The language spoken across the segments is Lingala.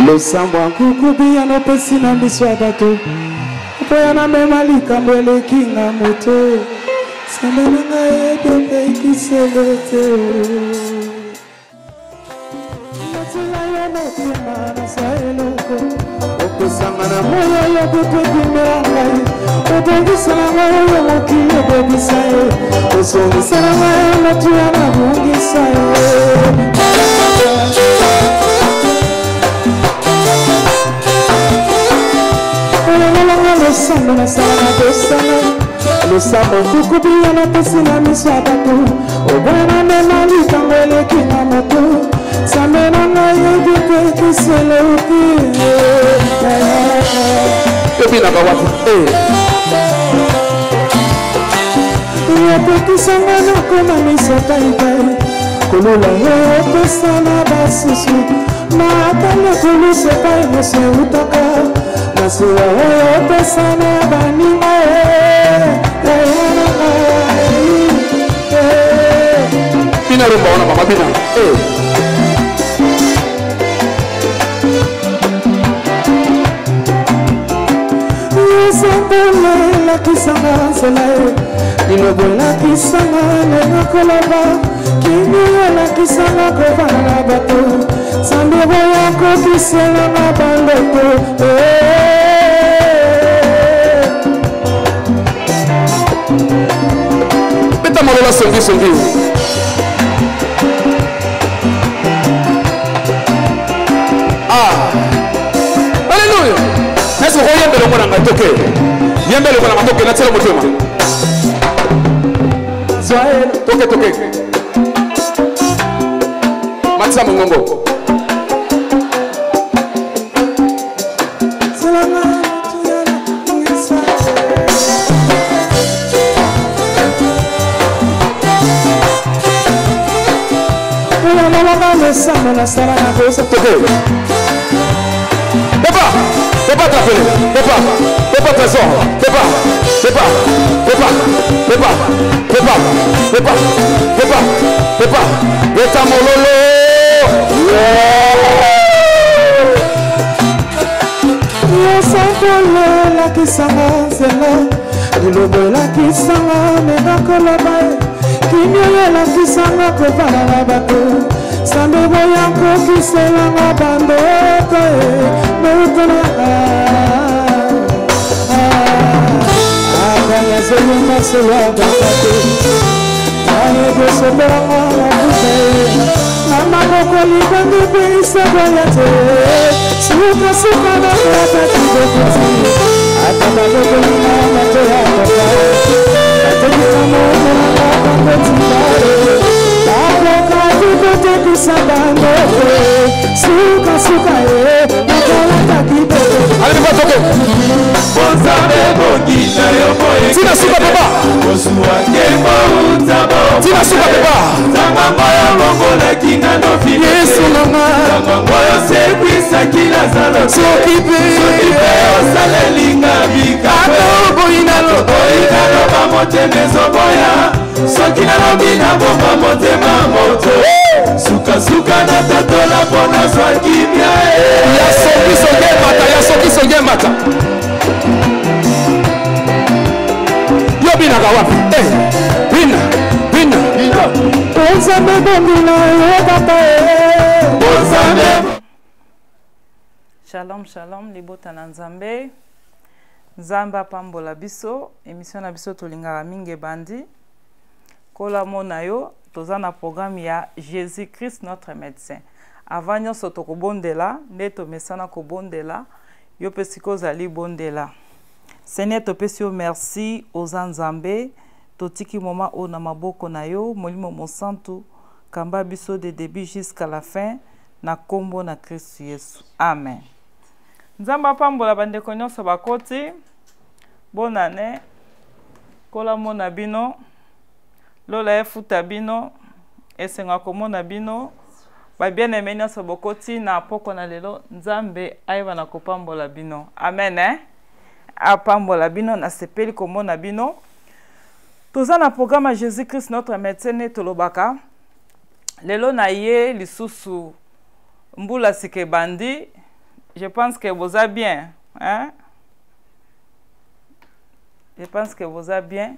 Losambo ya nkuku biyano opesi na miso ya bato mpo ya namema likambo eleki nga moto Nzambe na ngai ebepekiselo te. Natila yo motema naza eloko opesanga na moi oyo butu ebimela ngai obongisela ngai oyo mokili ebebisa ye ozongisela ngai motuya nabungisa ye. Olongolanga losambo nasala na bosana losambo nkuku biya napesi na miso ya bato oboya na mema likambo eleki na moto nzambe na ngai yebi mpe kiseleuti. Tobinaka wapi? Opekisanga nakoma miso taitai kolula yo opesa na basusu matanga kolusu epai nyonso eutaka masuwa oyo opesa na baninga. Bina rumba wana mama bina. Sambole elakisanga nzela ye lilobo elakisanga ndenge koloba kimi elakisanga kovanda na bato nzambe boya kokiselanga bandoto. Beta malola songi songi. Ah, alleluya. Nasi okoyembela ngo na ngai toke yembela ngo na ngai toke natiela motema toke toke matisa mongongo. Losambo nasala na bosa. Toke papa papa trapele papa papa trésor papa papa papa papa papa papa papa papa beta mololo. Losambo elakisanga nzela lilobo elakisanga meka koloba kimio elakisanga kovanda na bato nzambe boya kokiselanga bandoto meutonanga akanyazolunga solo ya bakate ayekosopelanga mafuta ye na maboko libangi mpe isabo ya te sukasuka na ataki bokonzi ata babokolinga bato ya papa batekisa momonanga bakotika bakokaki kotekisa bandoto sukasuka ye nakolataki bokonzi. Allez, papa, toke. Bonzambe bongi na yo boye. Tina suka papa. Kosuwa nkembo uta bo. Tina suka papa. Ntango oyo bongolaki nano filo. Yesu nanga. Ntango oyo sekwisaki Lazaro. Soki mpe Soki mpe osalelinga bikamwe. Ata oboyi nalo. Oboyi naloba motema ezoboya. Soki nalobi nabomba motema moto. Sukasuka natatola mpo nazwa kimia. Ya soki songi emata ya soki songi emata. Yo binaka wapi? Eh, bina bina. Nzambe bongi na yo papa e. Bonzambe. Shalom, shalom, libota na Nzambe. Nzambe apambola biso. Émission na biso tolingaka mingi ebandi. Kola mona yo, toza na programme ya Jésus-Christ notre médecin. Avant nyonso tokobondela, nde tomesana kobondela, yo mpe sikoyo ozali bondela. Seigneur, topesi yo merci, oza Nzambe, totiki moment oyo na maboko na yo, Molimo Mosantu, kamba biso de début jusqu'à la fin, na kombo na Kristu Yesu. Amen. Nzambe apambola bandeko nyonso bakoti. Bonne année. Kola mona bino. Lola efuta bino. Esengo komona bino. Ba bien-aimé nyonso bokoti na poko na lelo Nzambe ayeba na kopambola bino. Amen eh? Apambola bino nasepeli komona bino. Toza na programme ya Jésus-Christ notre médecin ne tolobaka. Lelo na ye lisusu mbula sika ebandi. Je pense que boza bien, hein? Je pense que boza bien.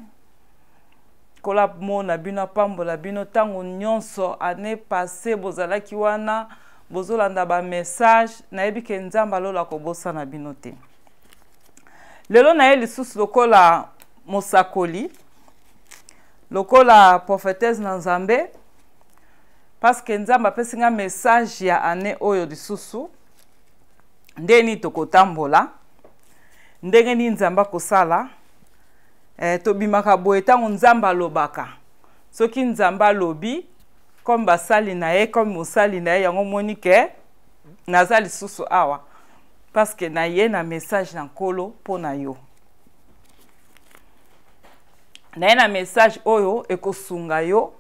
Kola mona bino apambola bino ntango nyonso année passée bozalaki wana bozolanda ba message nayebi ke Nzambe alola kobosana bino te. Lelo naye lisusu lokola mosakoli, lokola prophétesse na Nzambe, parce que Nzambe apesi nga message ya année oyo lisusu ndenge nini tokotambola, ndenge nini Nzambe akosala. Tobimaka boye ntango Nzambe alobaka. Soki Nzambe alobi comme basali na ye, comme mosali na ye, yango moni ke naza lisusu awa parce que na ye na message na Nkolo mpo na yo. Na ye na message oyo ekosunga yo,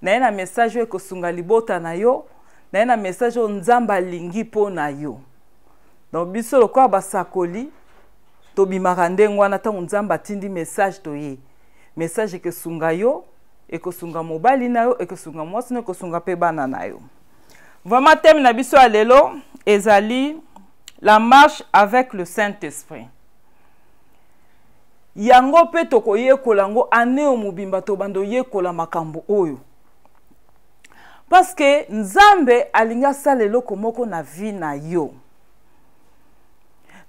na ye na message oyo ekosunga libota na yo, na ye na message oyo Nzambe alingi mpo na yo. Donc biso lokola basakoli tobimaka ndenge wana ntango Nzambe atindi message toye. Message ekosunga yo, ekosunga mobali na yo, ekosunga mwasi na yo, ekosunga mpe bana na yo. Vraiment thème na biso ya lelo ezali la marche avec le Saint-Esprit. Yango mpe tokoyekola yango année oyo mobimba, tobanda oyekola makambo oyo. Parce que Nzambe alingi asala eloko moko na vie na yo.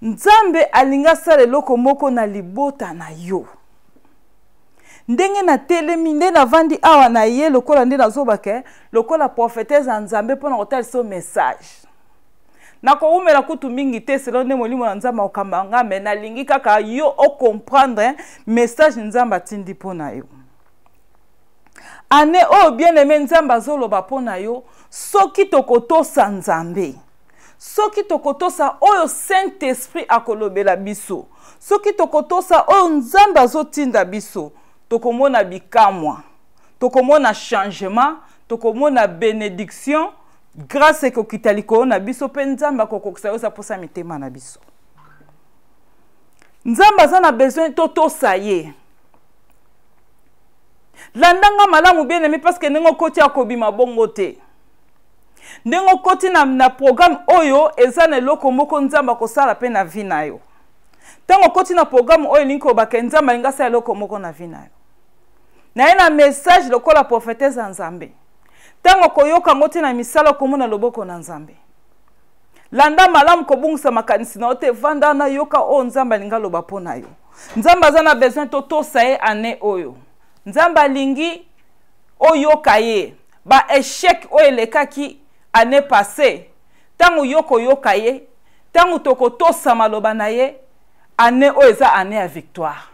Nzambe alingi asala eloko moko na libota na yo. Ndenge natelemi, nde navandi awa na ye lokola nde nazobake, lokola prophétesse ya Nzambe mpona kotalisa yo message. Nakowumela kutu mingi te selon nde molimo na Nzambe akokamba nga, mais nalingi kaka yo ocomprendre message Nzambe atindi mpo na yo. Année oyo bien-aimé Nzambe azoloba mpo na yo, soki tokotosa Nzambe, soki tokotosa oyo Saint-Esprit akolobela biso, soki tokotosa oyo Nzambe azotinda biso, tokomona bikamwa, tokomona changement, tokomona bénédiction, grâce ekokita likolo na biso mpe Nzambe akokokisa yo posa mitema na biso. Nzambe aza na besoin totosa ye. Landanga malamu bien-aimé, parce que ndenge okoti akobima bongo te. Ndenge okoti na programme oyo eza na eloko moko Nzambe akosala pe na vie na yo. Ntango okoti na programme oyo elingi kobaka Nzambe alingi asala eloko moko na vie na yo. Na ye na message lokola prophétesse ya Nzambe. Ntango okoyoka yango te na misala okomona loboko na Nzambe. Landa malamu kobungisa makanisi na yo te, vanda na yoka oyo Nzambe alingi aloba mpo na yo. Nzambe aza na besoin totosa ye année oyo. Nzambe alingi oyoka ye. Ba échec oyo elekaki année passée, ntango yo koyoka ye, ntango tokotosa maloba na ye, année oyo eza année ya victoire.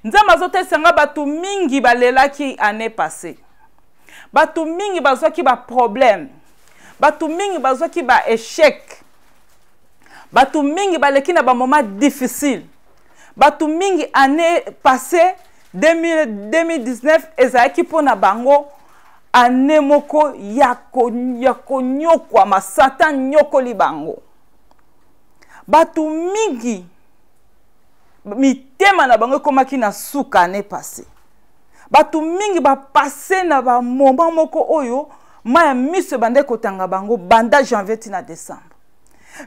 Nzambe azotalisa nga bato mingi balelaki année passée. Bato mingi bazwaki ba problème. Bato mingi bazwaki ba échec. Bato mingi baleki na ba moment difficile. Bato mingi année passée 2019 ezalaki mpona bango année moko ya konyokwama, Satan nyokoli bango. Bato mingi mitema na bango ekomaki na suka année passée. Bato mingi bapasse na ba moment moko oyo mai ya miso ebandaki kotanga bango banda janvier ti na décembre.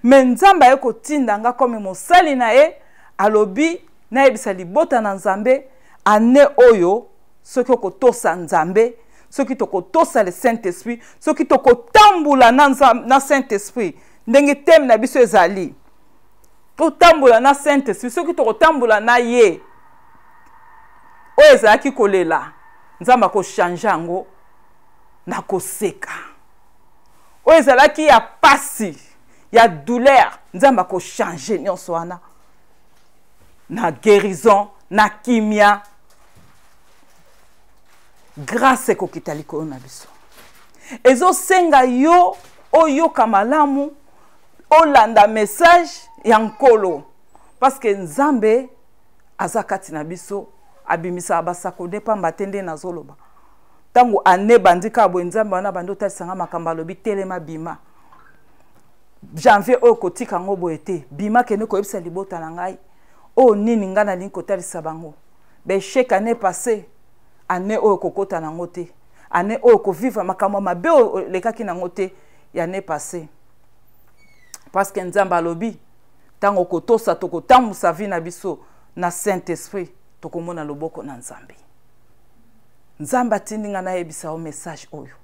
Mais Nzambe aye kotinda nga comme mosali na ye, alobi nayebisa libota na Nzambe année oyo soki okotosa Nzambe, soki tokotosa le Saint-Esprit, soki tokotambula na Saint-Esprit ndenge thème na biso ezali totambola na Saint-Esprit, soki tokotambola na ye oyo ezalaki kolela, Nzambe akochange yango na koseka. Oyo ezalaki ya pasi, ya douleur, Nzambe akochange nyonso wana na guérison, na kimia. Grâce ekokita likolo na biso. Ezosenga yo oyoka malamu, olanda message ya Nkolo, parce que Nzambe aza kati na biso, abimisaka basako nde pamba te nde nazoloba. Ntango ane bandi kaka boye, Nzambe wana bandi otalisanga makambo, alobi telema bima. Janvier oyo kotika yango boye te, bima kende koyebisa libota na ngai oyo nini ngai nalingi kotalisa bango. Ba échec année passée, année oyo kokota nango te, année oyo kovivre makambo mabe oyo elekaki nango te ya année passée. Parce que Nzambe alobi ntango okotosa, tokotambusa vie na biso na Saint Esprit, tokomona loboko na Nzambe. Nzambe atindi ngai nayebisa yo message oyo.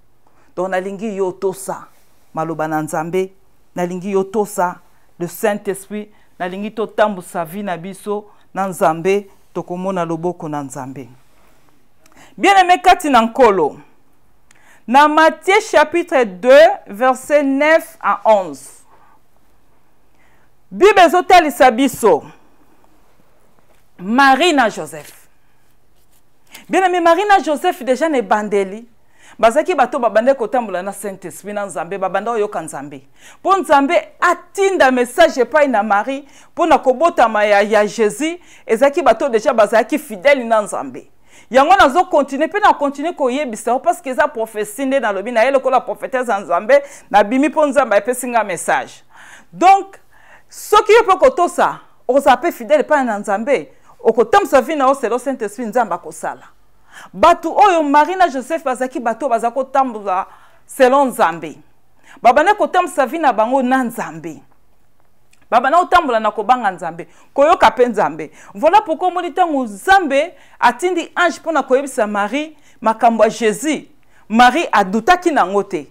Donc nalingi yo tosa maloba na Nzambe, nalingi yo tosa le Saint Esprit, nalingi totambusa vie na biso na Nzambe, tokomona loboko na Nzambe. Bien-aimé kati na Nkolo, na Matthieu chapitre 2 verset 9 à 11, Bible ezotalisa biso Marie na Joseph. Bien-aimé, Marie na Joseph déjà na ebandeli bazalaki bato babandaki kotambola na Saint-Esprit na Nzambe, babanda koyoka Nzambe. Mpo Nzambe atinda message epai na Marie mpo na kobotama ya Jésus, ezalaki bato déjà bazalaki fidèle na Nzambe. Yango nazo continuer mpe na continuer koyebisa yo parce que eza prophétie nde nalobi na ye lokola prophétesse ya Nzambe, nabimi mpo Nzambe apesi nga message. Donc soki yo mpe kotosa, okozala mpe fidèle epai na Nzambe, okotambusa vie na yo selon Saint-Esprit, Nzambe akosala. Bato oyo Marie na Joseph bazalaki bato oyo baza kotambola selon Nzambe, babanda kotambusa vie na bango na Nzambe, babanda kotambola na kobanga Nzambe, koyoka mpe Nzambe. Voilà pourquoi omoni ntango Nzambe atindi ange mpona koyebisa Marie makambo ya Jésus, Marie adutaki nango te,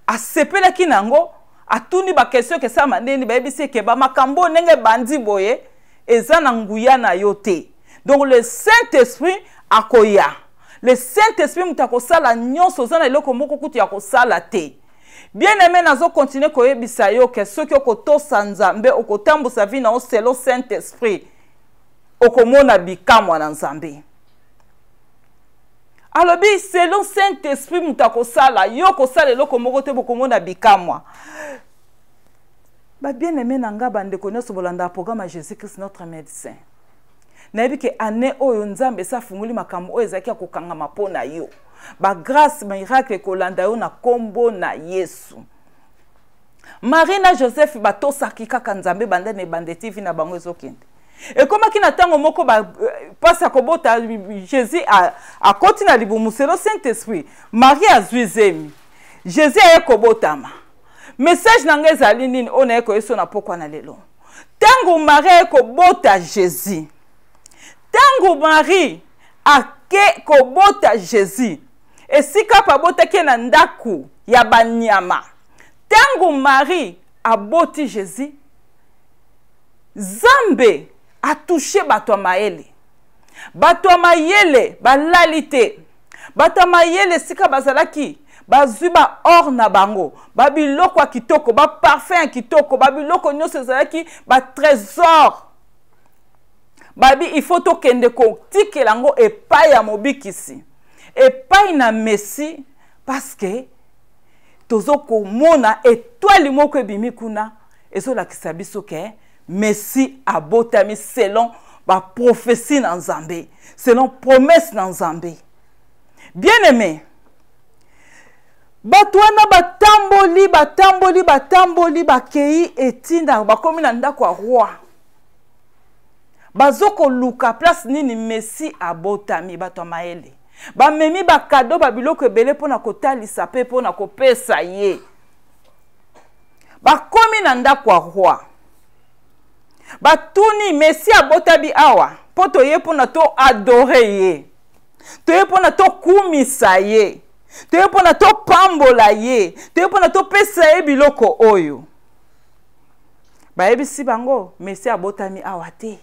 asepelaki nango, atuni ba question ke sama ndeni, bayebisi eke ba makambo ndenge bandi boye eza na nguya na yo te. Donc le Saint-Esprit akoya, le Saint-Esprit moto akosala nyonso, oza na eloko moko kutu ya kosala te. Bien-aimé, nazo continuer koyebisa yo ke soki okotosa Nzambe, okotambusa vie na yo selon Saint-Esprit, okomona bikamwa na Nzambe. Alobi selon Saint-Esprit moto akosala, yo kosala eloko moko te, bokomona bikamwa. Ba bien-aimé na nga, bandeko nyonso bolanda programme ya Jésus-Christ notre médecin. Nayebi ke année oyo Nzambe esi afungoli makambo oyo ezalaki ya kokangama mpo na yo. Ba grâce, miracle ekolanda yo na kombo na Yesu. Marie na Joseph batosaki kaka Nzambe banda na ebanda eti vi na bango ezokende. Ekomaki na tango moko ba pasi ya kobota, Jésus akoti na libumu selon Saint-Esprit. Marie azwi zemi. Jésus aye kobotama. Message na ngai ezali nini oyo naye koyeso na pokwa na lelo? Tango Marie aye kobota Jésus, tango Marie ake kobota Jésus, esika pa abotaki ye na ndako ya banyama. Tango Marie aboti Jésus, Nzambe atouche bato ya mayele. Bato ya mayele balali te. Bato ya mayele esika bazalaki, bazwi ba or na bango, ba biloko ya kitoko, ba parfum ya kitoko, ba biloko nyonso ezalaki ba trésor. Babi il faut tokende kotikela yango epai ya mobikisi, epai na Messie, parce que tozo komona étoile moko ebimi kuna ezolakisa biso ke Messie abotami selon ba prophétie na Nzambe, selon promesse na Nzambe. Bien-aimé, bato wana batamboli, batamboli, batamboli, bakei etinda, bakomi na ndako ya roi. Bazokoluka place nini Messie abotami. Bato ya mayele bamemi ba cadeau, ba biloko ebele mpona kotalisa mpe mpona kopesa ye. Bakomi na ndako ya roi, batuni Messie abotami awa mpo toye mpona to adore ye, toye mpona tokumisa ye, toye mpona topambola ye, toye mpona topesa ye biloko oyo. Bayebisi bango Messie abotami awa te.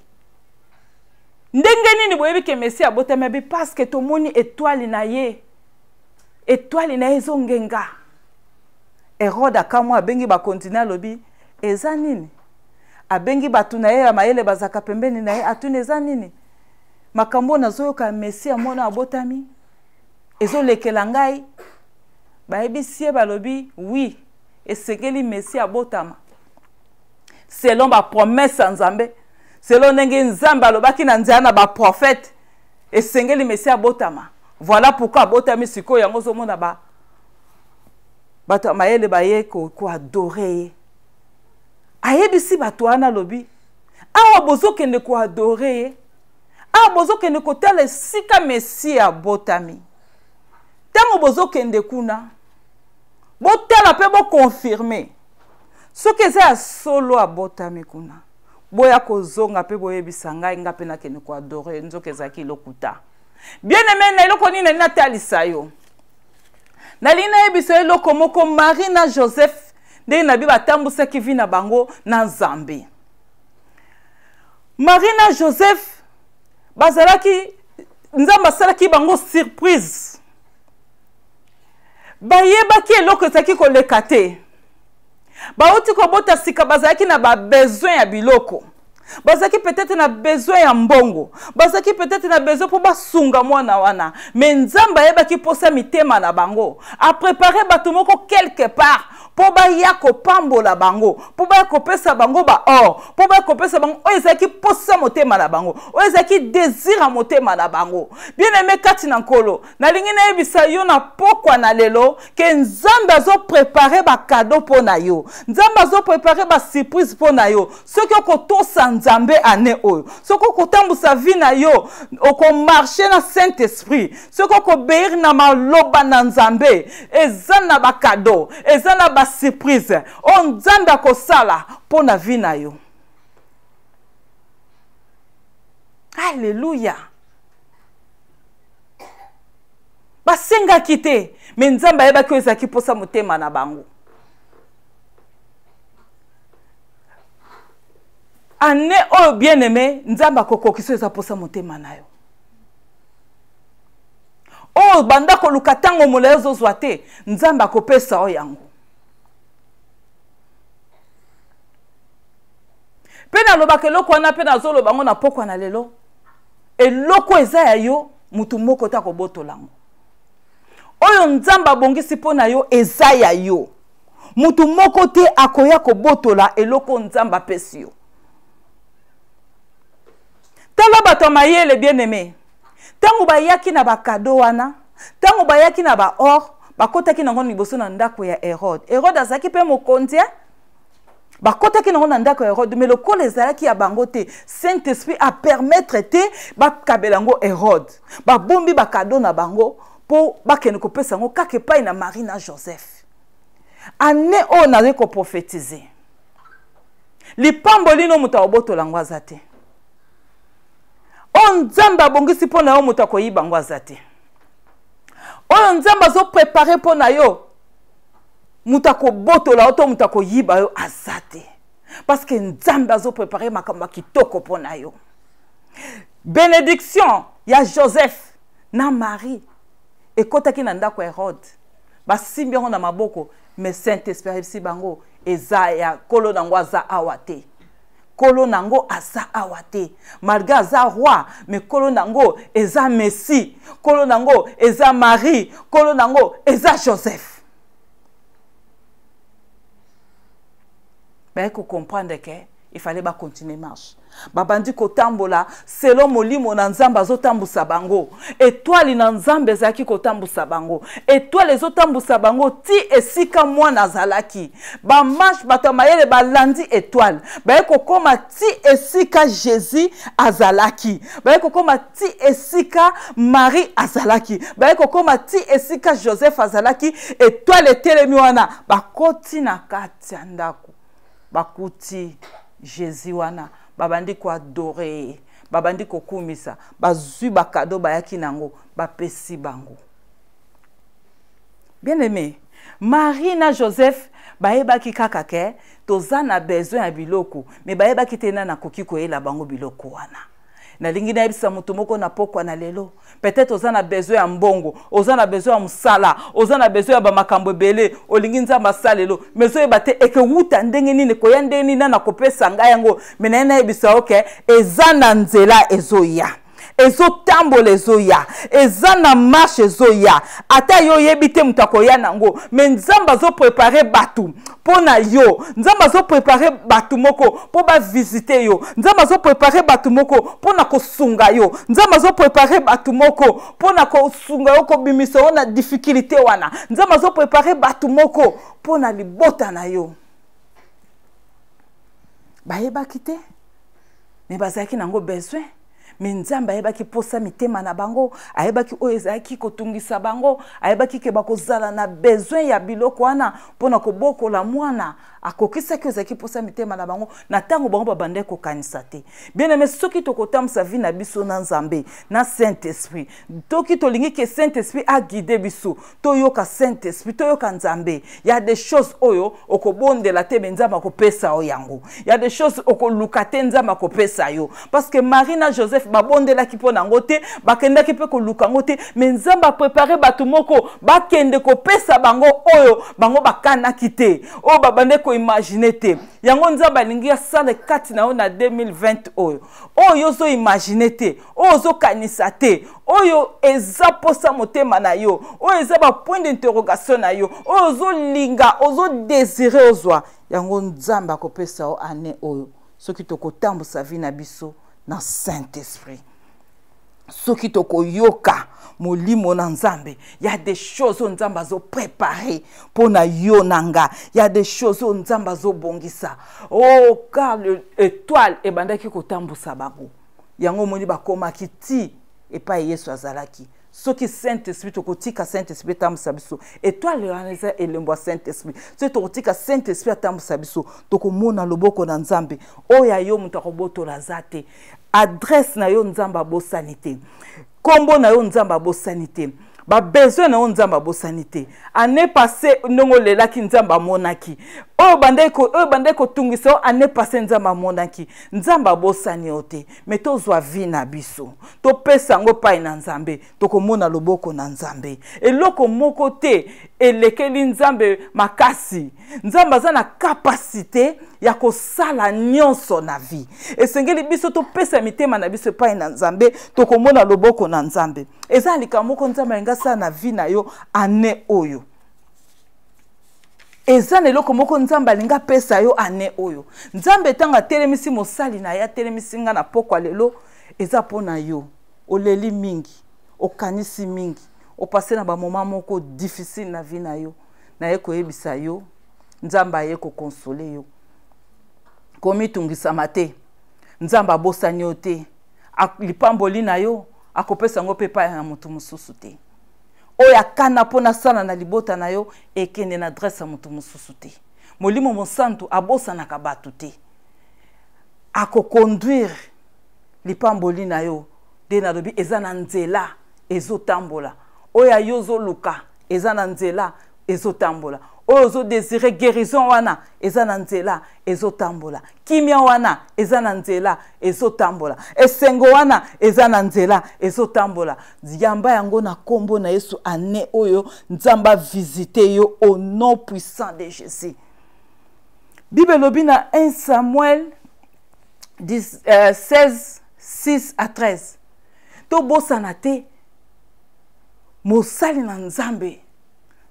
Ndenge nini boyebi ke Messie abotami? Abi parce que tomoni étoile na ye, étoile na ye ezongenga. Hérode akamwa, abengi bakonzi na alobi eza nini? Abengi bato na ye ya mayele bazaka pembeni na ye, atuni eza nini? Makambo oyo nazoyoka Messie ya mwana abotami ezolekela ngai. Bayebisi ye, balobi oui, esengeli Messie abotama selon ba promesse ya Nzambe, selon ndenge Nzambe alobaki na nzela na ba prophète, esengeli Messie abotama. Voilà pourquoi abotami sikoyo. Yango ozomona ba bato ya mayele baye koadore ye. Ayebisi bato wana, alobi awa bozokende koadore ye, awa bozokende kotala esika Messie abotami. Ntango bozokende kuna, botala mpe bokonfirme. Soki eza ya solo abotami kuna, boya kozonga mpe boyebisa ngai, ngai mpe nakende koadore. Nzoka ezalaki lokuta. Bien aime, na eloko nini nalingi natalisa yo? Nalingi nayebisa yo eloko moko. Marie na Joseph, ndenge na bi batambusaki vi na bango na Nzambe. Marie na Joseph bazalaki, Nzambe asalaki bango surprise. Bayebaki eloko ezalaki koleka te. Bauti kobota sika, bazalaki na babesoin ya biloko, bazalaki peut-être na besoin ya mbongo, bazalaki peut-être na besoin mpo basunga mwana wana. Me Nzambe ayebaki mposa mitema na bango, aprepare bato moko quelque part mpo baya kopambola bango, mpo baya kopesa bango baor, mpo baya kopesa bango oyo ezalaki mposa motema na bango, oyo ezalaki désir ya motema na bango. Bien aime kati na Nkolo, nalingi nayebisa yo na pokwa na lelo ke Nzambe azoprepare bakado mpo na yo. Nzambe azoprepare basurprise mpo na yo soki okotosa Nzambe ane oyo, soki okotambusa vi na yo, okomarche na Saint Esprit, soki okobeir na maloba na Nzambe. Eza na bakado, eza na basurprise oyo Nzambe akosala mpo na vi na yo. Alleluya! Basengaki te, me Nzambe ayebaki oyo ezalaki mposa motema na bango. Ane oyo, bien aimé, Nzambe akokokisa oyo eza mposa motema na yo. Oyo banda koluka ntango molai ozozwa te, Nzambe akopesa oyo yango. Mpe nalobaka eloko wana, mpe nazoloba yango na pokwa na lelo: eloko eza ya yo, motu moko te akobotola yango. Oyo Nzambe abongisi mpo na yo eza ya yo, motu moko te akoya kobotola eloko Nzambe apesi yo. Tala bato ya mayele, bien aimé, ntango bayaki na bakado wana, ntango bayaki na baor, bakotaki nango liboso na ndako ya Herode. Herode azalaki mpe mokonzi. Bakotaki nango na ndako ya Herode, me lokola ezalaki ya bango te, Saint Esprit apermettre te bakabela yango Herode. Babombi bakado na bango mpo bakende kopesa yango kaka epai na Marie na Joseph. Ane oyo nazali koprofetize, lipamboli no, moto akobotola yango aza te. Oyo Nzambe abongisi mpo na yo, moto akoyiba yango aza te. Oyo Nzambe azoprepare mpo na yo, moto akobotola yo to moto akoyiba yo aza te, parce que Nzambe azoprepare makambo ya kitoko mpo na yo. Bénédiction ya Joseph na Marie ekɔtaki na ndako ya Herode. Basimbi yango na maboko, mais Saint Esprit ayebisi bango eza ya nkolo nango aza awa te. Nkolo nango aza awa te, malgré aza roi, mais nkolo nango eza Messie, nkolo nango eza Marie, nkolo nango eza Joseph. Baye kocomprendre ke il fallait bacontinue marche. Babandi kotambola selon molimo na Nzambe azotambusa bango. Etwali na Nzambe ezalaki kotambusa bango, etwale ezotambusa bango ti esika mwana azalaki. Bamarche, bato ya mayele balandi etoile, baye kokóma ti esika Jésus azalaki, baye kokóma ti esika Marie azalaki, baye kokóma ti esika Joseph azalaki. Etoile etelemi wana, bakoti na kati ya ndako, bakuti Jésus wana, babandi koadore ye, babandi kokumisa, bazwi bakado bayaki nango, bapesi bango. Bien aimé, Marie na Joseph bayebaki kaka ke toza na besoin ya biloko, me bayebaki te nani akoki koyela bango biloko wana. Nalingi nayebisa moto moko na pokwa na lelo: peut-être oza na besoin ya mbongo, oza na besoin ya mosala, oza na besoin ya bamakambo ebele, olingi Nzambe asalelo, mais ozoyeba te ekewuta ndenge nini, ekoya ndenge nini, nani akopesa ngai yango. Me naye nayebisa yo ke eza na nzela, ezoya, ezotambola, ezoya, eza na marche, ezoya. Ata yo oyebi te moto akoya nango, me Nzambe azoprepare bato mpo na yo. Nzambe azoprepare bato moko mpo bavisite yo. Nzambe azoprepare bato moko mpo na kosunga yo. Nzambe azoprepare bato moko mpo na kosunga yo, kobimisa yo na difficulté wana. Nzambe azoprepare bato moko mpo na libota na yo. Bayebaki te, me bazalaki nango besoin. Me Nzambe ayebaki mposa mitema na bango, ayebaki oyo ezalaki kotungisa bango, ayebaki ke bakozala na besoin ya biloko wana mpo na kobokola mwana. Akokisaki oyo ezalaki mposa mitema na bango na ntango bango babandaki kokanisa te. Bien aime, soki tokotambusa vie na biso na Nzambe, na Saint Esprit, toki tolingi ke Saint Esprit aguide biso, toyoka Saint Esprit, toyoka Nzambe. Ya des choses oyo okobondela te, me Nzambe akopesa yo yango. Ya des choses okoluka te, Nzambe akopesa yo. Parce que Marie na Joseph babondelaki mpo na yango te, bakendaki mpe koluka yango te, me Nzambe aprepare bato moko bakende kopesa bango oyo bango bakanaki te, oyo babandaki koimagine te. Yango Nzambe alingi asala kati na yo na 2020 oyo, oyo ozoimagine te, oyo ozokanisa te, oyo eza posa motema na yo, oyo eza ba point d'interrogation na yo, oyo ozolinga, ozodesire ozwa yango, Nzambe akopesa yo année oyo soki tokotambusa vie na biso na Saint-Esprit, soki tokoyoka molimo na Nzambe. Ya des choses oyo Nzambe azoprépare mpo na yo na nga, ya des choses oyo Nzambe azobongisa. Oh, car étoile ebandaki kotambusa bango, yango omoni bakomaki ti epai Yesu azalaki. Soki Saint Esprit, tokotika Saint Esprit etambusa biso, étoile wana eza elembo ya Saint Esprit. Soki tokotika Saint Esprit atambusa biso, tokomona loboko na Nzambe. Oyo ya yo, moto akobotola aza te. Adresse na yo, Nzambe abosani te. Nkombo na yo, Nzambe abosani te. Babesoin na yo, Nzambe abosani te. Année passée, ndenge olelaki, Nzambe amonaki. Oyo bandaki kotungisa yo année passée, Nzambe amonaki. Nzambe abosani yo te. Me tozwa vie na biso, topesa yango epai na Nzambe, tokomona loboko na Nzambe. Eloko moko te elekeli Nzambe makasi. Nzambe aza na kapasite ya kosala nyonso na vie. Esengeli biso topesa mitema na biso epai na Nzambe, tokomona loboko na Nzambe. Eza likambo moko Nzambe alingi asala na vie na yo ane oyo. Eza na eloko moko Nzambe alingi apesa yo ane oyo. Nzambe ntango atelemisi mosali na ye, atelemisi nga na pokwa lelo, eza mpo na yo. Oleli mingi, okanisi mingi, opase na bamoma moko difficile na vie na yo. Naye koyebisa yo, Nzambe aye kokonsole yo. Komitungisama te, Nzambe abosani yo te. Lipamboli na yo akopesa yango mpe epai na moto mosusu te. Oyo akana mpo nasala na libota na yo ekende na adresse ya moto mosusu te. Molimo Mosantu abosanaka bato te, akoconduire lipamboli na yo. Nde nalobi, eza na nzela ezotambola. Oyo ayo ozoluka eza na nzela ezotambola. Oyo ozodesire guérison wana eza na nzela ezotambola. Kimia wana eza na nzela ezotambola. Esengo wana eza na nzela ezotambola. Yamba yango na nkombo na Yesu. Ane oyo Nzambe avisite yo au nom puissant de Jésus. Bible elobi na 1 Samuel 10, 16 6 à 13. Tobosana te mosali na Nzambe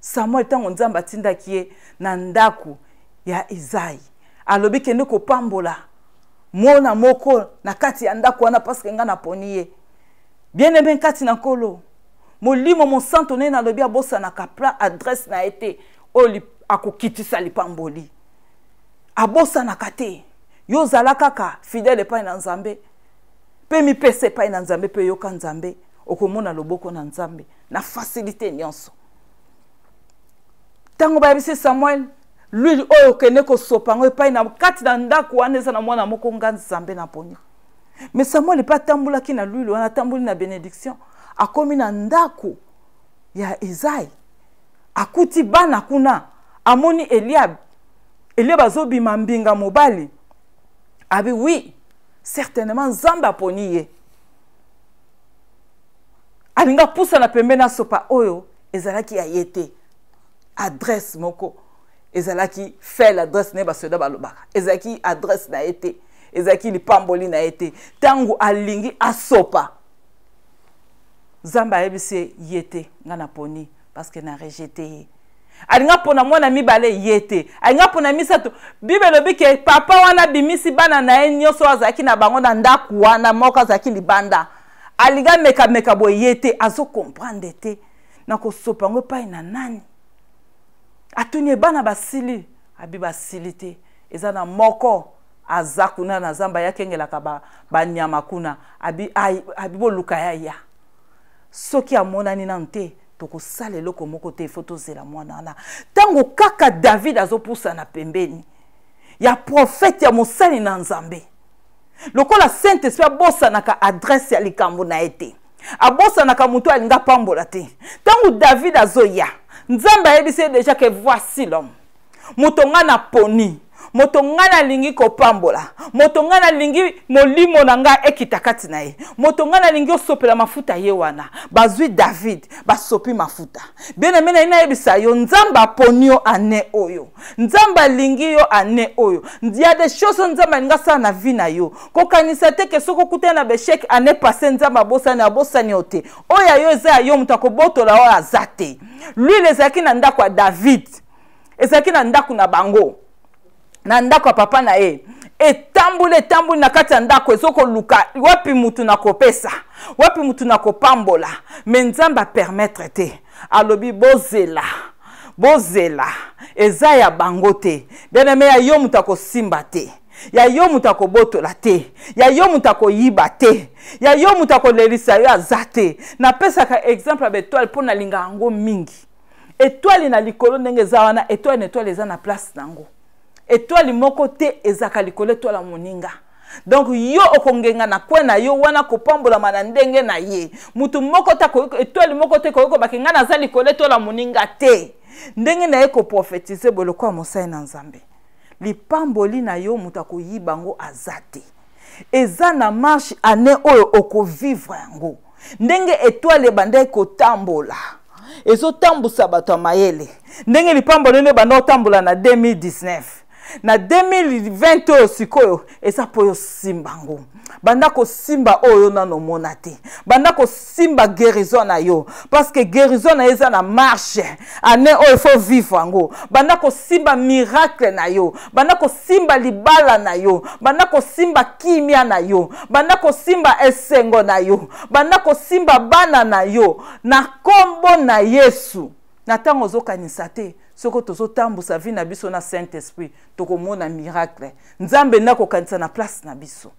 Samuel, ntango Nzambe atindaki ye na ndako ya Izai, alobi: kende kopambola mwana moko na kati ya ndako wana, paske ngai naponi ye. Bien aimé kati na Nkolo, Molimo Mosanto nde nalobi abosanaka pla adresse na ye te. Oyo akokitisa lipamboli abosanaka te. Yo ozala kaka fidèle epai na Nzambe, mpe mipesa epai na Nzambe, mpe yoka Nzambe, okomona loboko na Nzambe na facilité nyonso. Ntango bayebisi Samuel: l'huile oyo okende kosopa yango epai na kati na ndako wana, eza na mwana moko nga Nzambe na poni. Mais Samuel mpe atambolaki na l'huile wana, atamboli na bénédiction, akomi na ndako ya Ezai, akuti bana kuna, amoni Eliab. Eliab azobima mbinga mobali. Abi: oui, certainement Nzambe aponi ye. Alingi apusana pembeni, asopa oyo ezalaki ya ye te. Adresse moko ezalaki fele adresse na ye, basoda balobaka ezalaki adresse na ye te, ezalaki lipamboli na ye te. Ntango alingi asopa, Nzambe ayebisi ye te: ngai naponi, parce que na rejeté ye. Alingi apona mwana mibale, ye te. Alingi apona misato. Bible elobi ke papa wana abimisi bana na ye nyonso oyo azalaki na bango na ndako wana, moko azalaki libanda. Alingi amekameka boye, ye te. Azokomprendre te na kosopa yango epai na nani. Atuni ye: bana basili? Abi: basili te, eza na moko. Aza kuna na zamba, ye akengelaka banyama ba kuna. Abi, abi boluka ya ya. Soki amonani nanu te, tokosala eloko moko te, ifo tozela mwana wana. Ntango kaka David azopusana pembeni ya profete, ya mosali na Nzambe, lokola Saint Esprit abosanaka adresse ya likambo na ye te, abosanaka moto alingi apambola te. Ntango David azoya, Nzambe ayebisi ye deja ke voici l'homme, moto ngai naponi, moto ngai nalingi kopambola, moto ngai nalingi molimo na ngai ekita kati na ye, moto ngai nalingi osopela mafuta. Ye wana bazwi David, basopi mafuta. Bien aime, naye nayebisa yo, Nzambe aponi yo ane oyo, Nzambe alingi yo ane oyo. Ya des choses oyo Nzambe alingi asala na vie na yo. Kokanisa te ke soki okutani na besheke ane passe, Nzambe abosani. Abosani yo te. Oyo ya yo eza ya yo, moto akobotola oyo aza te. L'huile ezalaki na ndako ya David, ezalaki na ndako na bango, na ndako ya papa na ye. Etamboli, etamboli na kati ya ndako, ezokoluka wapi mutu na kopesa, wapi mutu na kopambola. Me Nzambe apermettre te, alobi bozela, bozela, eza ya bango te. Bien aime, ya yo moto akosimba te, ya yo moto akobotola te, ya yo moto akoyiba te, ya yo moto akolelisa yo aza te. Napesaka exemple ya baetoile mpo nalinga yango mingi. Etoile na likolo ndenge eza wana, etoile na etoile eza na place nango. Etoile moko te ezalaka likolo etoile ya moninga. Donc yo okongenga na kwe na yo wana, kopambolama na ndenge na ye. Motu moko te, etoile moko te koki kobaki ngai naza likolo etoile ya moninga te. Ndenge na ye koprofetize boye lokola mosali na Nzambe, lipamboli na yo moto akoyiba yango aza te. Eza na marche année oyo, okovivre yango ndenge etoile ebandaki kotambola, ezotambusa bato ya mayele, ndenge lipamboli nde ebanda kotambola na 2019, na 2020 oyo sikoyo eza mpo oyo osimba yango. Banda kosimba oyo nano omona te, banda kosimba guérison na yo, parce que guérison na yo eza na marche année oyo, faut vivre yango. Banda kosimba miracle na yo, banda kosimba libala na yo, banda kosimba kimia na yo, banda kosimba esengo na yo, banda kosimba bana na yo na nkombo na Yesu. Na ntango ozokanisa te, soki tozotambusa vie na biso na Saint Esprit, tokomona miracle. Nzambe nde akokanisa na place na biso.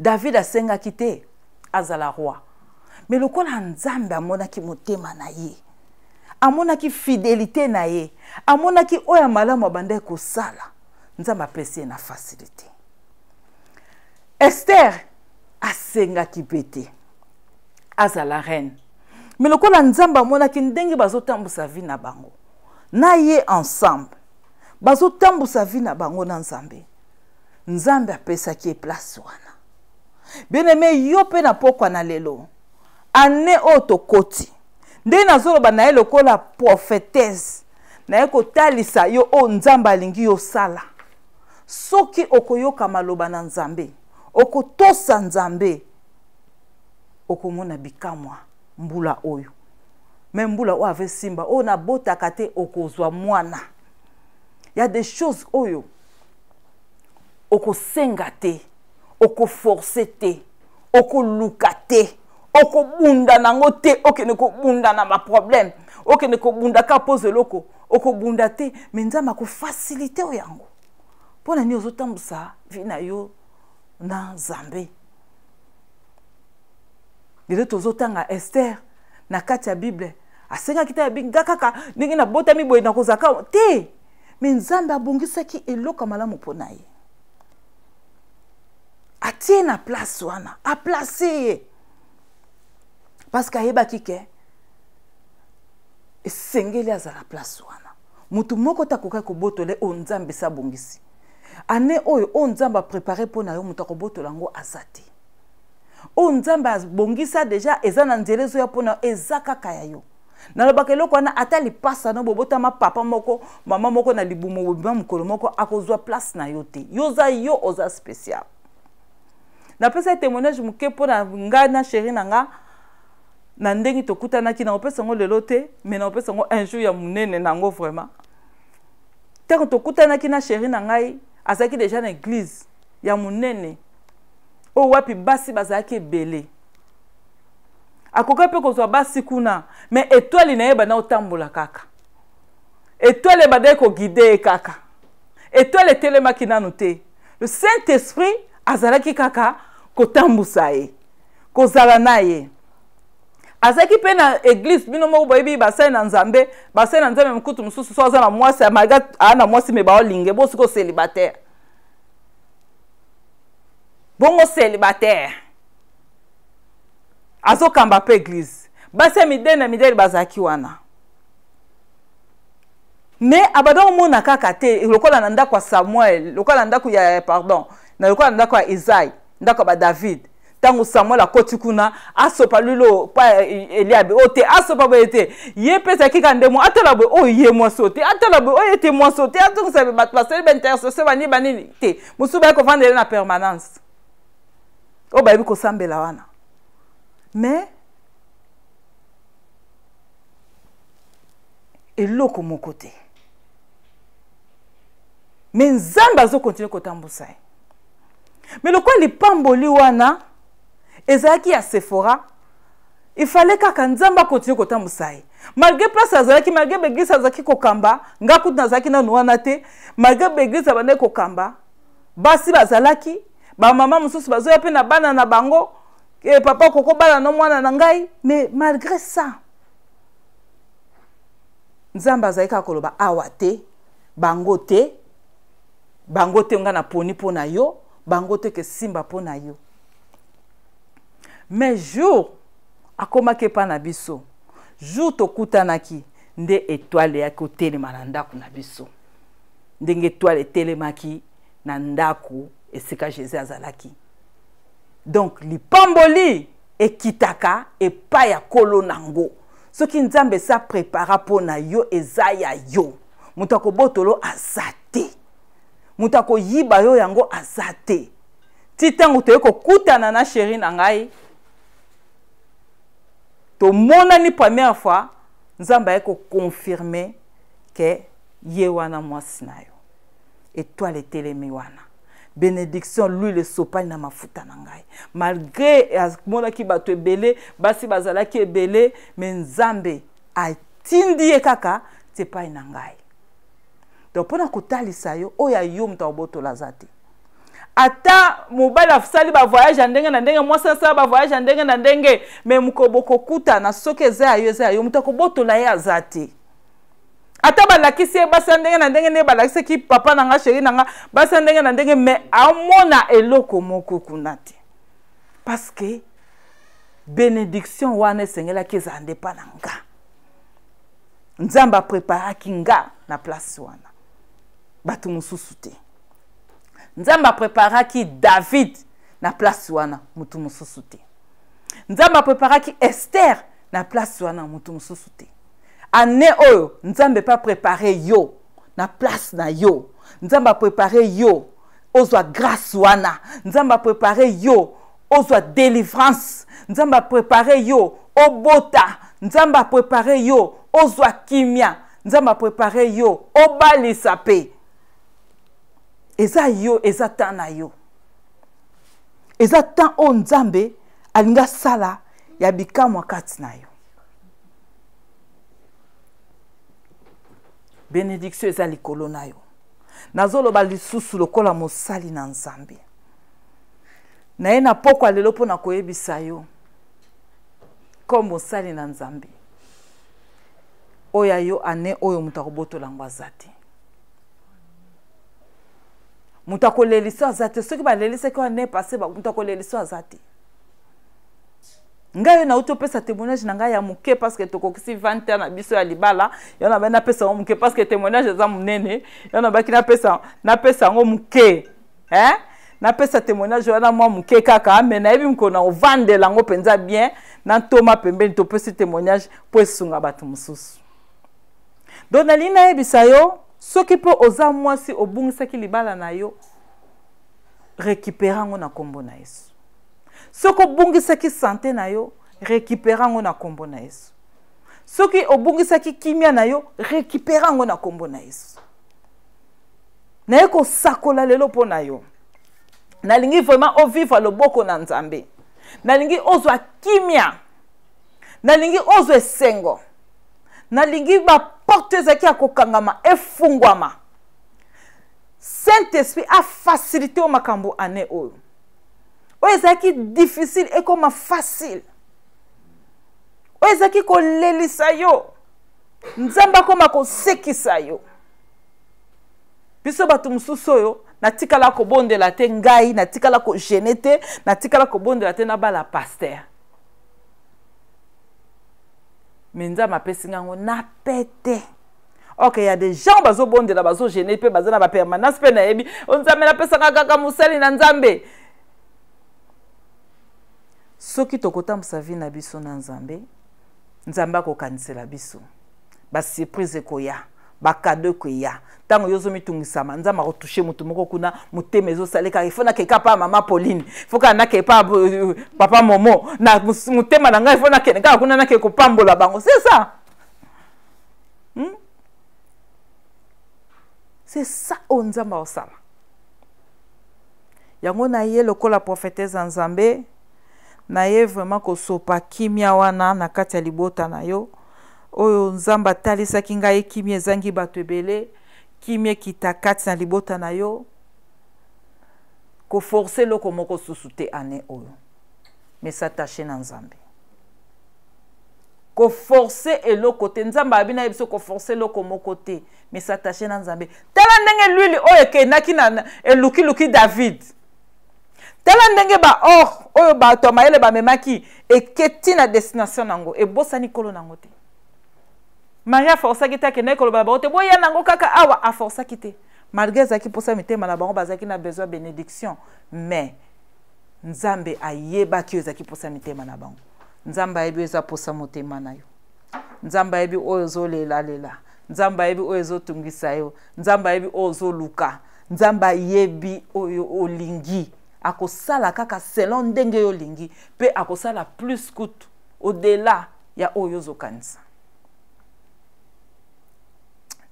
David asengaki te azala roi, me lokola Nzambe amonaki motema na ye, amonaki fidelité na ye, amonaki oyo ya malamu abandaki kosala, Nzambe apesi ye na facilité. Ester asengaki mpe te azala reine, me lokola Nzambe amonaki ndenge bazotambusa vie na bango na ye ensemble, bazotambusa vie na bango na Nzambe, Nzambe apesaki ye place wana. Bien aime, yo mpe na pokwa na lelo, ane oyo tokoti, ndenge nazoloba na ye lokola prophetese, naye kotalisa yo oyo Nzambe alingi yo sala. Soki okoyoka maloba na Nzambe, okotosa Nzambe, okomona bikamwa mbula oyo. Me mbula oyo ave simba oyo nabotaka te, okozwa mwana. Ya des choses oyo okosenga te, okoforce te, okoluka te, okobunda nango te, okende kobunda na baproblème, okende kobunda kaka mpo ozwa eloko, okobunda te, me Nzambe akofasilite oyo yango. Mpo na nini ozotambusa vi na yo na Nzambe? Lelo tozotanga Ester na kati ya Bible, asengaki te abi nga kaka ndenge nabotami boye nakozalaka te, me Nzambe abongisaki eloko ya malamu mpo na ye, atie na place wana, aplace ye parce que ayebaki ke esengeli azala place wana. Motu moko te akokaki kobotola oyo Nzambe esi abongisi. Ane oyo, oyo Nzambe aprepare mpo na yo, moto akobotola yango aza te. Oyo Nzambe abongisa deja eza na nzela, ezoya mpo na yo, eza kaka ya yo. Nalobaka eloko wana, ata lipasa no bobotama papa moko mama moko na libumu, bobima mokolo moko, akozwa place na yo te. Yo oza yo, oza spécial. Napesa témoignage moke mpo na ngai na chéri na nga, na ndenge tokutanaki. Nakopesa yango lelo te, mais nakopesa yango un jour ya monene na yango vraiment. Ntango tokutanaki na chéri na ngai, azalaki deja na église ya monene oyo wapi basi bazalaki ebele. Akoki mpe kozwa basi kuna, mais étoile na ye ebanda kotambola kaka, étoile ebandaki koguide ye kaka, étoile etelemaki nanu te. Le Saint Esprit azalaki kaka kotambusa ye, kozala na ye. Azalaki mpe na eglise, bino moko boyebi basali na Nzambe, basali na Nzambe mokutu mosusu so aza na mwasi, malgré aa na mwasi me baolinge bo siko célibataire. Bongo célibataire azokamba mpe eglise, basi ya midele na midele bazalaki wana. Mais abanda komona kaka te lokola na ndako ya Samuel, lokola na ndako ya, pardon, na lokola na ndako ya Isai, ndako ya ba David. Ntango Samuel akoti kuna asopa lilo pa Eliabe oyo te, asopa boye te, ye mpe ezalaki kaka nde mwa atala boye oyo ye mwasi oyo te, atala boye oyo ye te mwasi oyo te, atokisa bato basali baintercession banini banini te, mosusu baye kovandela na permanence oyo bayebi kosambela wana. Mais eloko moko te, me Nzambe azokontinue kotambusa ye. Me lokola lipamboli wana ezalaki ya Sephora, ifale kaka Nzambe akontinue kotambusa ye malgré place azalaki, malgré baeglise azalaki kokamba. Nga kutu nazalaki nanu wana te, malgré baeglise abandaki kokamba, basi bazalaki, bamama mosusu bazoya mpe na bana na bango, e, papa koko bana no mwana na ngai. Mais malgré ça Nzambe azalaki kaka koloba awa te, bango te, bango te, nga naponi mpo na yo, bango te ke simba mpo na yo. Mais jour akomaki epa na biso, jour tokutanaki, nde etoile eyaki kotelema na ndako na biso, ndenge etoile etelemaki na ndako esika Jésus azalaki. Donc lipamboli ekitaka epai ya kolo nango. Soki Nzambe esa prepara mpo na yo, eza ya yo. Moto akobotolo aza te, moto akoyiba yo yango aza te. Ti ntango toye kokutana na sheri na ngai, tomonani première fois, Nzambe aye koconfirme ke ye wana mwasi na yo, etoile etelemi wana, bénédiction, l'huile esopani na mafuta na ngai. Malgré amonaki bato ebele, basi bazalaki ebele, me Nzambe atindi ye kaka ti epai na ngai. Donc mpona kotalisa yo oyo ya yo, moto akobotola aza te. Ata mobali asali bavoyage ya ndenge na ndenge, mwasi asala bavoyage ya ndenge na ndenge, me mokolo bokokutana, soki eza ya yo, eza ya yo, moto akobotola ye aza te. Ata balakisi ye basi ya ndenge na ndenge, nde balakisaki papa na nga, sheri na nga, basi ya ndenge na ndenge, me amona eloko moko kuna te, parce que bénédiction wana esengelaki ezala nde mpa na nga. Nzambe apreparaki nga na place wana, bato mosusu te. Nzambe apreparaki David na place wana, moto mosusu te. Nzambe apreparaki Esther na place wana, moto mosusu te. Année oyo Nzambe pa prépare yo na place na yo. Nzambe aprépare yo ozwa grâce wana. Nzambe aprépare yo ozwa délivrance. Nzambe aprépare yo obota. Nzambe aprépare yo ozwa kimia. Nzambe aprépare yo obalisa pe. Eza yo, eza temps na yo, eza temps oyo Nzambe alingi asala ya bikamwa kati na yo. Benediction eza likolo na yo. Nazoloba lisusu lokola mosali na Nzambe na ye na pokwa lelo mpo na koyebisa yo comme mosali na Nzambe oyo ya yo, ane oyo moto akobotola yango aza te, moto akolelisa aza te. Soki balelisaki ane passe, moto akolelisa aza te. Ngai oyo nauti opesa témoignage na ngai ya moke, parce que tokokisi 20 ans na biso ya libala, yo na bai napesa yango moke, parce que témoignage eza monene. Yo na baki napesa yango moke, hein? Napesa témoignage wana mwa moke kaka, me nayebi mokolo na ovandela yango mpenza bien na ntoma pembeni, topesi témoignage mpo esunga bato mosusu. Donc nalingi nayebisa yo, soki mpo oza mwasi obungisaki libala na yo, récupère yango na nkombo na Yesu. Soki obungisaki sante na yo, récupère yango na nkombo na Yesu. Soki obungisaki kimia na yo, récupère yango na nkombo na Yesu. Naye kosakola lelo mpo na yo. Nalingi vraiment ovivre loboko na Nzambe. Nalingi ozwa kimia, nalingi ozwa esengo, nalingi baporte ezalaki ya kokangama efungwama. Saint Esprit afacilite yo makambo année oyo. Oyo ezalaki difficile ekoma facile. Oyo ezalaki kolelisa yo, Nzambe akoma kosekisa yo. Biso bato mosusu oyo natikala kobondela te, ngai natikala kogene te, natikala kobondela te nabala pasteur, me Nzambe apesi ngai yango na pete. Ok, ya des gens bazobondela, bazogene mpe baza na bapermanence mpe nayebi o Nzambe napesaka kaka mosali na Nzambe. Soki tokotambusa vie na biso na Nzambe, Nzambe akokanisela biso basurprise ekoya, bakado ekoya. Ntango yo ozomitungisama, Nzambe akotouche moto moko kuna, motema ezosaleka, ifo nakeka pa mama Pauline, ifo kaka nakee pa papa Momo na motema na ngai, ifo nakende kaka kuna, nakee kopambola bango. C'est ça, C'est ça oyo Nzambe akosala yango. Na ye lokola prophétesse ya Nzambe, na ye vraiment kosopa kimia wana na kati ya libota na yo oyo Nzambe atalisaki ngai. Kimia ezangi bato ebele, kimia ekita kati na libota na yo. Koforce eloko moko susu te ane oyo, mais s'attache na Nzambe. Koforce eloko te. Nzambe abi na ye biso koforce eloko moko te, mais s'attache na Nzambe. Tala ndenge lwili oyo ekendaki na elukiluki David. Tala ndenge baor oyo bato ya mayele bamemaki eketi na destination nango, ebosani nkolo nango te. Marie aforsaki te, akendaki koloba na bango te boya nango kaka awa. Aforsaki te, malgré ezalaki mposa mitema na bango, bazalaki na besoin ya bénédiction, mais Nzambe ayebaki oyo ezalaki mposa mitema na bango. Nzambe ayebi oyo eza mposa motema na yo. Nzambe ayebi oyo ozolelalela. Nzambe ayebi oyo ezotungisa yo. Nzambe ayebi oyo ozoluka. Nzambe ayebi oyo olingi. Akosala kaka selon ndenge yo olingi, mpe akosala plus kutu au-delà ya oyo ozokanisa.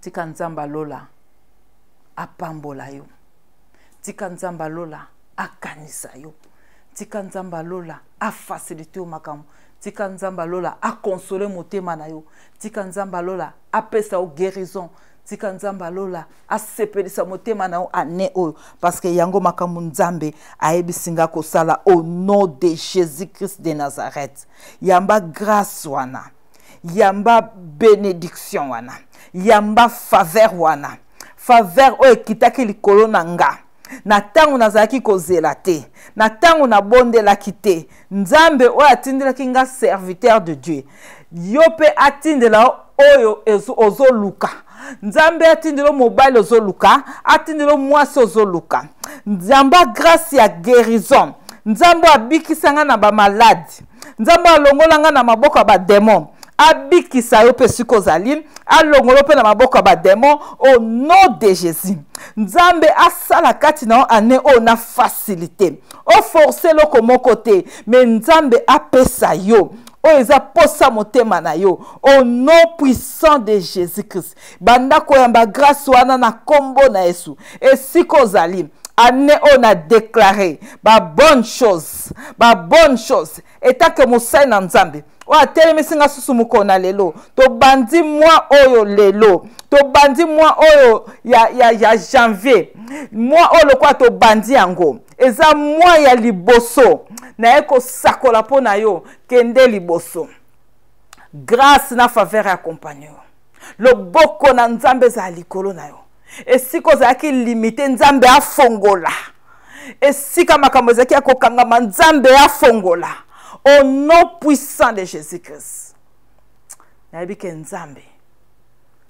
Tika Nzambe alola apambola yo. Tika Nzambe alola akanisa yo. Tika Nzambe alola afasilite yo makambo. Tika Nzambe alola akonsole motema na yo. Tika Nzambe alola apesa yo guérison. Tika Nzambe alola asepelisa motema na yo ane oyo, parce que yango makambo Nzambe ayebisi nga kosala au nom de Jésus Christ de Nazareth. Yamba grâce wana, yamba bénédiction wana, yamba faveur wana, faveur oyo ekitaki likolo na nga na ntango nazalaki kozela te, na ntango nabondelaki te. Nzambe oyo atindelaki nga serviteur de Dieu, yo mpe atindela oyo ozoluka. Nzambe atindela mobali ozoluka, atindela mwasi ozoluka. Nzambe grâce ya guérison. Nzambe abikisa nga na bamaladi. Nzambe alongola nga na maboko ya bademon. Abikisa yo mpe sika ozali, alongola mpe na maboko ya bademon au nom de Jésus. Nzambe asala kati na yo ane oyo na facilité. Oforce eloko moko te, me Nzambe apesa yo oyo eza posa motema na yo au nom puissant de Jésus Christ. Banda koyamba grâce wana na kombo na Yesu. Esika ozali ane oyo, na déclare babonne chose, babonne chose. Etake mosali na Nzambe oyo atelemisi nga susu mokolo na lelo, tobandi mwa oyo lelo, tobandi mwa oyo ya janvier. Mwa oyo lokola tobandi yango, eza mwa ya liboso. Naye kosakola mpo na yo: kende liboso, grâce na faveur accompagne yo. Loboko na Nzambe ezala likolo na yo. Esika ozalaki limite, Nzambe afongola. Esika makambo ezalaki ya kokangama, Nzambe afongola au nom puissant de Jésus Christ. Nayebi ke Nzambe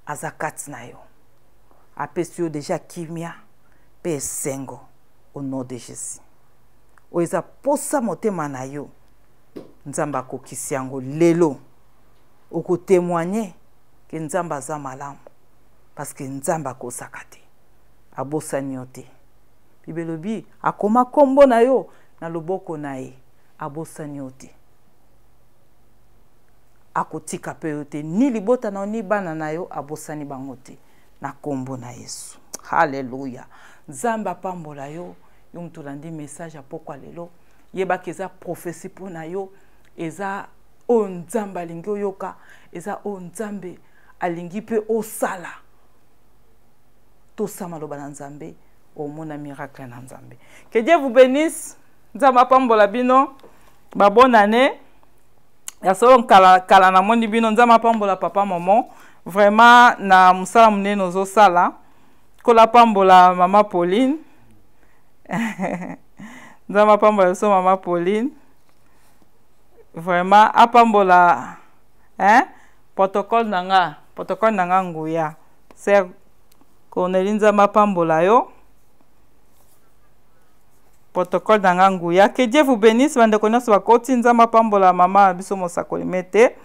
aza kati na yo, apesi yo deja kimia mpe esengo au nom de Jésus. Oyo eza posa motema na yo, Nzambe akokisi yango lelo. Okotémoigne ke Nzambe aza malamu, parce que Nzambe akosaka te, abosani yo te. Bible elobi akoma nkombo na yo na loboko na ye. Abosani yo te, akotika mpe yo te, ni libota na yo, ni bana na yo, abosani bango te na nkombo na Yesu. Halleluya! Nzambe apambola yo, yo moto olandi message ya pokwa lelo. Yebaki eza prophétie mpo na yo, eza oyo Nzambe alingi oyoka, eza oyo Nzambe alingi mpe osala. Tosa maloba na Nzambe. Omona miracle na Nzambe. Que Dieu vous bénisse. Nzambe apambola bino. Ba bonne année. Ya solo kala kala namoni bino. Nzambe apambola papa Momo. Vraiment na mosala monene ozosala. Kola pambola mama Pauline. Nzambe apambola biso mama Pauline. Vraiment apambola hein protocole na nga, protocole na nga nguya. Sœur Cornelie, Nzambe apambola yo. Protocole na nga nguya. Que Dieu vous bénisse bandeko nyonso bakoti. Nzambe apambola mama na biso mosakoli mete.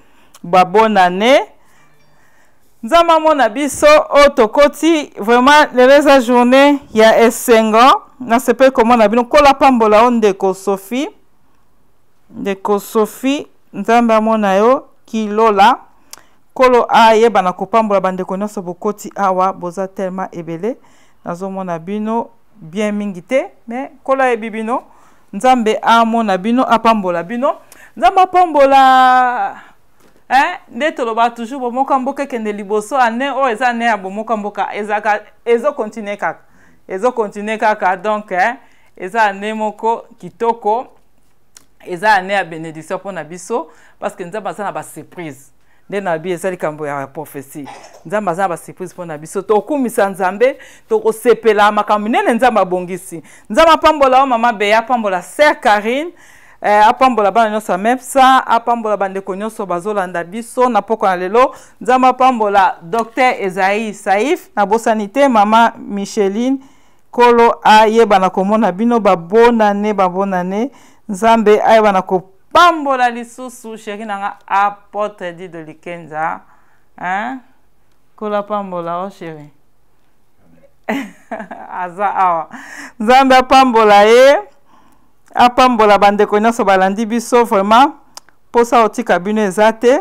Ba bonne année. Nzambe amona biso oyo tokoti vraiment lelo eza journée ya esengo. Nasepeli komona bino. Nkolo apambola yo ndeko Sophie. Ndeko Sophie, Nzambe amona yo kilola. Nkolo ayeba na kopambola bandeko nyonso bokoti awa, boza tellement ebele. Nazomona bino bien mingi te, mais Nkolo ayebi bino. Nzambe amona bino, apambola bino. Nzambe apambola hein, nde toloba toujours bomoko mboka ekende liboso. Année oyo eza année ya bomoko mboka, ezaka ezo continuer kaka, ezo continuer kaka. Donc hein, eza année moko kitoko, eza année ya bénédiction mpona biso, parce que Nzambe aza na ba surprise. Nde na bi eza likambo ya prophétie. Nzambe aza na ba surprise mpona biso. Tokumisa Nzambe, tokosepela makambo minene Nzambe abongisi. Nzambe apambola yo mama Beya, apambola sœur Karine, apambola bana nyonso ya Mepsa, apambola bandeko nyonso bazolanda biso na poko na lelo. Nzambe apambola docteur Esaïe Saif, nabosani te mama Micheline. Kolo ayeba na komona bino babonane, babonane. Nzambe ayeba na kopambola lisusu chéri nanga apôtre Dido Likenza, hein? Kolo apambola o chéri. Aza awa. Nzambe apambola ye, apambola bandeko nyonso balandi biso. Vraiment posa otika bino eza te.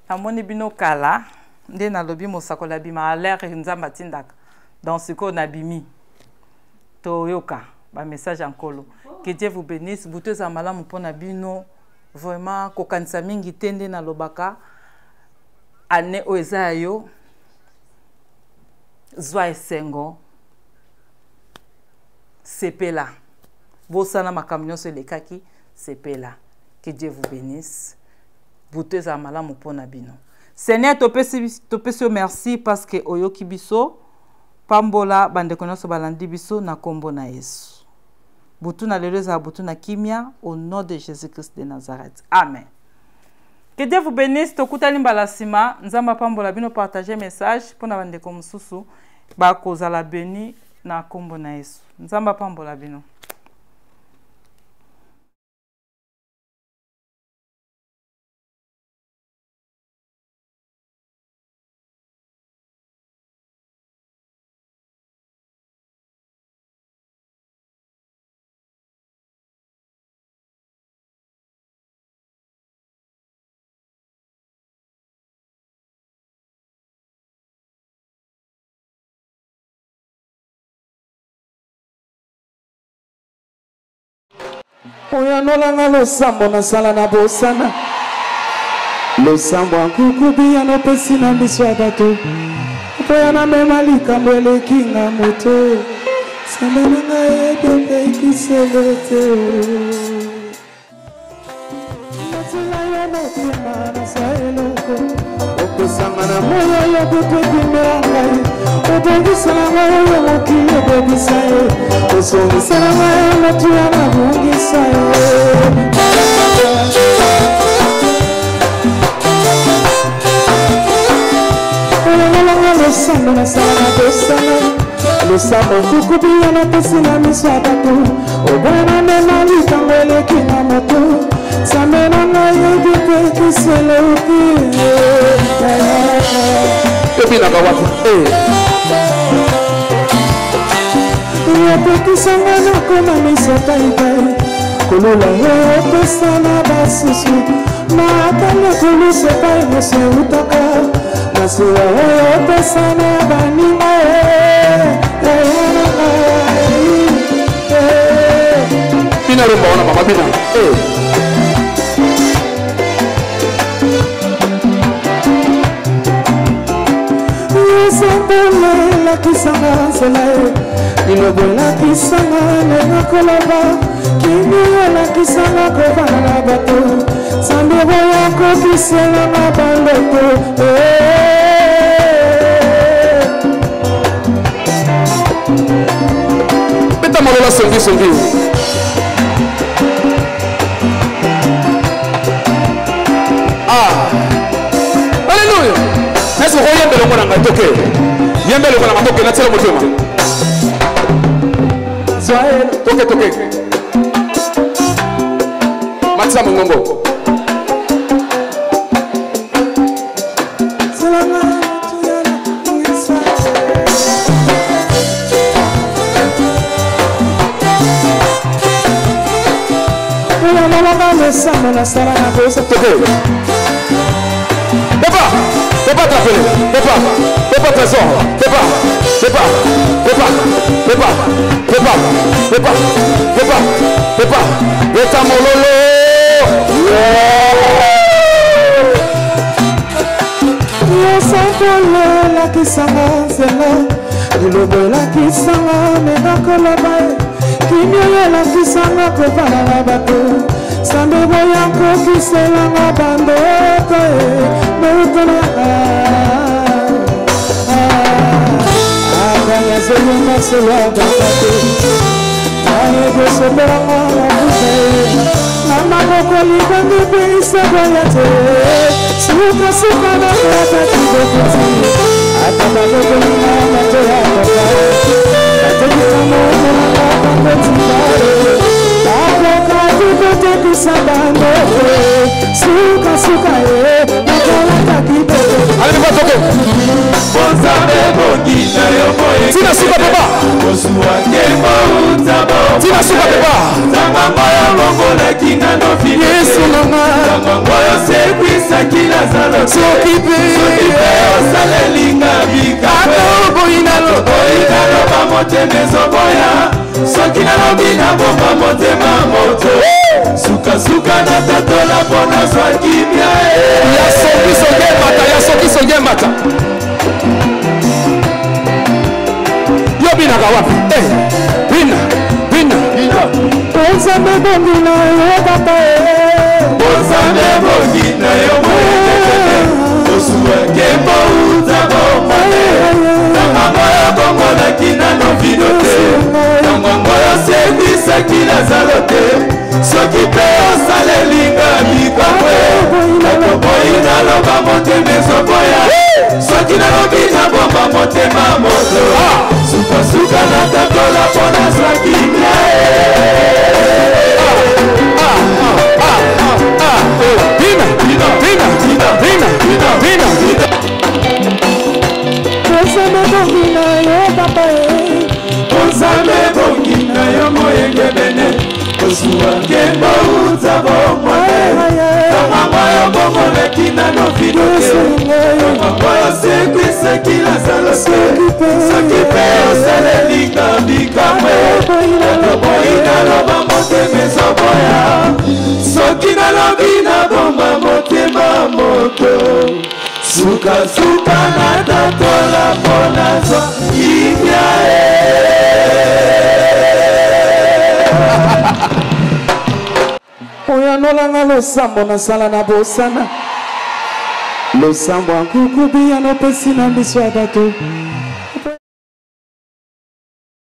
Namoni bino kala nde nalobi mosakoli abima à l'heure Nzambe atindaka. Donc sikoyo nabimi, toyoka ba message ya Nkolo. Que Dieu vous bénisse. Butu eza malamu mpona bino. Vraiment kokanisa mingi te, nde nalobaka année oyo eza ya yo. Zwa esengo, sepela, bosana makambo nyonso elekaki, sepela. Que Dieu vous bénisse. Butu eza malamu mpona bino. Seigneur, topesi yo merci parce que oyoki biso. Pambola bandeko nyonso balandi biso na kombo na Yesu. Butu na lelo ezala butu na kimia, au nom de Jésus-Christ de Nazareth. Amen. Que Dieu vous bénisse. Tokutani mbala nsima. Nzambe apambola bino. Partager message mpona bandeko mosusu bakozala béni na kombo na Yesu. Nzambe apambola bino. Oyanolanga losambo nasala na bosana, losambo ya nkuku biyano opesi na miso ya bato. Okoya namema likambo eleki nga moto. Nzambe na ngai ebepekiselo te. Natila yo motema naza eloko opesanga na moyo yo butu ebimela ngai, obongisela ngai oyo mokili ebebisa ye, ozongisela ngai motuya nabongisa ye. Olongolanga losambo nasala na bosana, losambo nkuku biya napesi na miso ya bato. Oboya namema likambo eleki na moto. Nzambe na ngai yebi mpe kiseleuki. Tobinaka wapi? Opekisanga nakoma miso paipai, kolola yo opesa na basusu. Natali ekulusu epai nyonso eutaka, masuwa oyo opesa na baninga. Yaya na ngai. Bina rumba wana mama, bina. Yosambole elakisanga nzela ye lilobo elakisanga ndenge koloba kimi elakisanga kovanda na bato nzambe boya kokiselanga bandoto eh. beta malola songisongi ah alleluya nasi okoyemba elongo na ngai toke yemba elongo na ngai toke natiela motema toke toke matisa mongongo losambo nasala na bosa toke papa papa trapele papa papa trésor papa papa papa papa papa papa papa papa beta mololo losakolo elakisanga nzela lilobo elakisanga meka koloba kimio elakisanga kovanda na bato sambe boya kokiselanga bandoto meutolanga akanya zolinga solo ya batate ayekosombelanga mafuta na maboko libangi mpe isabwaya te sukasuka na ataki bokonzi ata bakokolinga bato ya papa batekisa mokolanga bakotika bakokaki kotekisa bandoto sukasuka ye bakolataki bokonzi Bonzambe bongi na yo boye Tina suka papa Kosuwa nkembo uta bo Tina suka papa Nzambe ngoyo bongolaki nga no filo Yesu nanga Nzambe ngoyo sekwisaki Lazaro Soki pe Soki pe osaleli nga bikakwe Ata oboyi nalo Oboyi naloba motema ezoboya Soki nalobi nabomba motema moto Sukasuka natatola mpo nazwa kimia Ya soki soki emata ya soki soki emata yo binaka wapi eh, bina bina Bonzambe bongi na yo papa eh. Bonzambe bongi na yo moyekekete Kosuwa nkembo uta bomone Ntango oyo bongolaki nano vino te Ntango oyo sekwisaki Lazaro te Soki mpe osaleli nga bikamwe Nakoboyi naloba motema ezoboya Soki nalobi nabomba motema moto Sukasuka natatola mpo nazwa kimia bina bina bina bina bina Bonzambe bongi na yo papa eh. Bonzambe bongi na yo moyengebene Kosuwa nkembo uta bomone Ntango oyo bongolaki nano vino te Ntango oyo sekwisaki Lazaro te Soki mpe osaleli nga bikamwe Nakoboyi naloba motema ezoboya Soki nalobi nabomba motema moto Sukasuka natatola mpo nazwa kimia oyanolanga losambo nasala na bosana losambo ya nkuku biyano opesi na miso ya bato